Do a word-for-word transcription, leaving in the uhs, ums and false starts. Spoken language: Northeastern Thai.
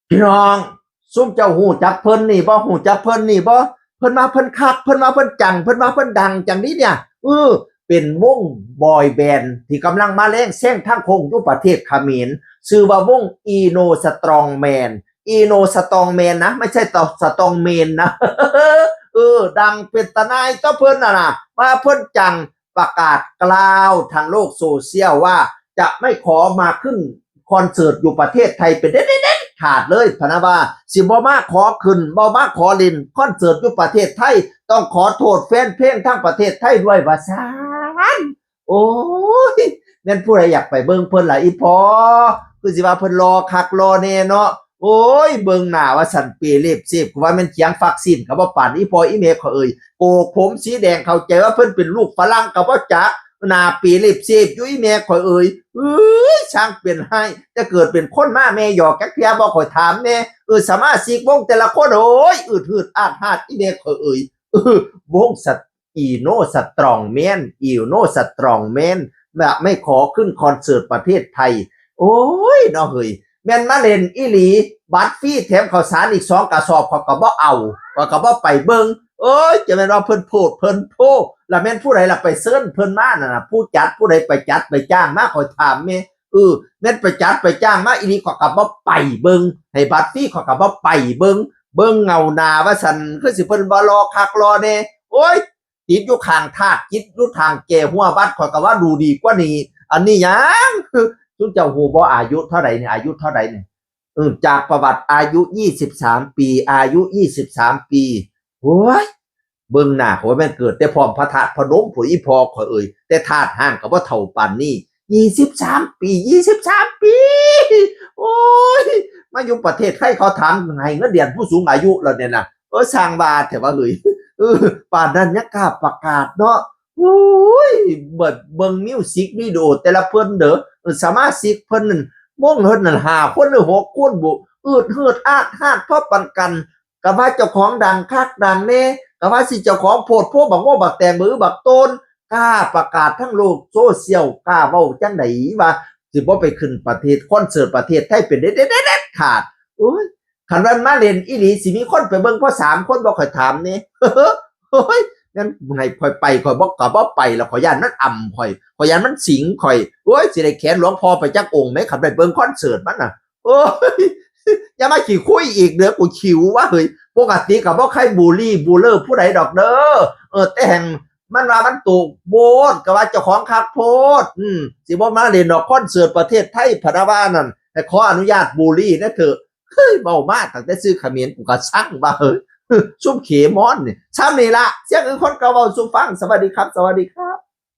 พี่น้อง ซุมเจ้าฮู้จักเพิ่นนี่บ่ ฮู้จักเพิ่นนี่บ่ เพิ่นว่าเพิ่นคัก เพิ่นว่าเพิ่นจัง เพิ่นว่าเพิ่นดังจังนี้เนี่ย เออ เป็นวงบอยแบนด์ที่กำลังมาแรงแซงทางโค้งอยู่ประเทศเขมร ชื่อว่าวง Eno Strongman Eno Strongman นะ ไม่ใช่ Strongman นะ เออ ดังเป็นตาหน่ายตัวเพิ่นน่ะนะ ว่าเพิ่นจัง ประกาศกล่าวทางโลกโซเชียลว่าจะไม่ขอมาขึ้นคอนเสิร์ตอยู่ประเทศไทยเป็นเด็ดขาดเลย พะนะว่า สิบ่มาขอขึ้น บ่มาขอเล่นคอนเสิร์ตอยู่ประเทศไทย ต้องขอโทษแฟนเพลงทั้งประเทศไทยด้วย ว่าซั่น โอ้ย แม่นผู้ใดอยากไปเบิ่งเพิ่นล่ะอีพ่อ คือสิว่าเพิ่นหล่อคักหล่อแน่เนาะ โอ้ย เบิ่งหน้าว่าซั่น เปเล็บเสพ กูว่าแม่นเขียงฟักซี้นก็บ่ปานอีพ่ออีแม่ข่อยเอ่ย โกกผมสีแดง เข้าใจว่าเพิ่นเป็นลูกฝรั่งก็บ่จัก หน้าเปเล็บเสพอยู่อีแม่ข่อยเอ่ย เอ้ย ช่างเป็นไห้ จะเกิดเป็นคนมาแม่หยอกจักเทื่อบ่ ข่อยถามแน่ เออ สมาชิกวงแต่ละคน โอ้ย อืดหืดอาดหาดอีแม่ข่อยเอ่ย เออ วงสะ Eno Strongman Eno Strongman แบบไม่ขอขึ้นคอนเสิร์ตประเทศไทย โอ้ยเนาะเฮ้ย แม่นมาเล่นอีหลี บัตรฟรีแถมข้าวสารอีกสองกระสอบ ข้อยก็บ่เอา ข้อยก็บ่ไปเบิ่ง เอ้ย จะแม่นว่าเพิ่นโพดเพิ่นโพ แล้วแม่นผู้ใดล่ะไปเชิญเพิ่นมานั่นน่ะ ผู้จัดผู้ใดไปจัดไปจ้างมา ข่อยถามแม่ เออ แม่นไปจัดไปจ้างมาอีหลี ข้อยก็บ่ไปเบิ่ง ให้บัตรฟรี ข้อยก็บ่ไปเบิ่ง เบิ่งเงาหน้าว่าซั่น คือสิเพิ่นบ่หล่อคักหล่อแน่ โอ้ย ติดอยู่ข้างทาส ติดอยู่ข้างแก่หัวบัตร ข้อยก็ว่าดูดีกว่านี้ อันนี้หยัง ซุมเจ้าฮู้บ่ อายุเท่าใดนี่ อายุเท่าใดนี่ เออ จากประวัติ อายุยี่สิบสามปี อายุยี่สิบสามปี โอ้ย เบิ่งหน้าข่อยว่าแม่นเกิดแต่พร้อมพระธาตุพนมพุ้น อีพ่อข่อยเอ่ย แต่ธาตุฮ้างก็บ่เฒ่าปานนี้ ยี่สิบสามปี ยี่สิบสามปี โอ้ย มาอยู่ประเทศไทยเขาถามให้เงินเดือนผู้สูงอายุแล้วเนี่ยนะ เออ สร้างว่าแท้ว่าเฮ้ย เออ ปานนั้นยังกล้าประกาศเนาะ โอ้ย เบิ่ง เบิ่งมิวสิกวิดีโอแต่ละเพิ่นเด้อ เออ สมาชิกเพิ่นนั่น วงเพิ่นนั่น ห้าคนหรือหกคนบุ อืดหืดอาดหาดพอปานกัน ก็ว่าเจ้าของดังคักดังแน่ ก็ว่าสิเจ้าของโพดโพบักโมบักแตง หรือบักโตน กล้าประกาศทั้งโลกโซเชียล กล้าเว้าจั่งใดว่าสิบ่ไปขึ้นประเทศ คอนเสิร์ตประเทศไทยเป็นเด็ด เด็ด เด็ด เด็ดขาด โอ้ย คันว่ามาเล่นอีหลี สิมีคนไปเบิ่งพอสามคนบ่ ข่อยถามแน่ โอ้ย แม่นให้ข่อยไป ข่อยบ่ ก็บ่ไปแล้ว ข่อยย้านมันอ่ำข่อย ข่อยย้านมันสิงข่อย โอ้ย สิได้แขนหลวงพ่อไปจักองค์แหม คันไปเบิ่งคอนเสิร์ตมันน่ะ โอ้ย อย่ามาขี้คุยอีกเด้อ กูขิววะเฮ้ย ปกติก็บ่เคยบูลลี่บูลเลอร์ผู้ใดดอกเด้อ เออ แต่แฮ่งมันว่ามันโตกโพด ก็ว่าเจ้าของคักโพด อืม สิบ่มาเล่นดอกคอนเสิร์ตประเทศไทย พะนะว่านั่น ให้ขออนุญาตบูลลี่แหน่เถอะ เฮ้ย เว้ามาตั้งแต่ชื่อเขมร กูก็ซังว่าเฮ้ย ซุมเขมรนี่ ซ่ำนี่ละ เสียงอื่นคนก็เว้าสู่ฟัง สวัสดีครับ สวัสดีครับ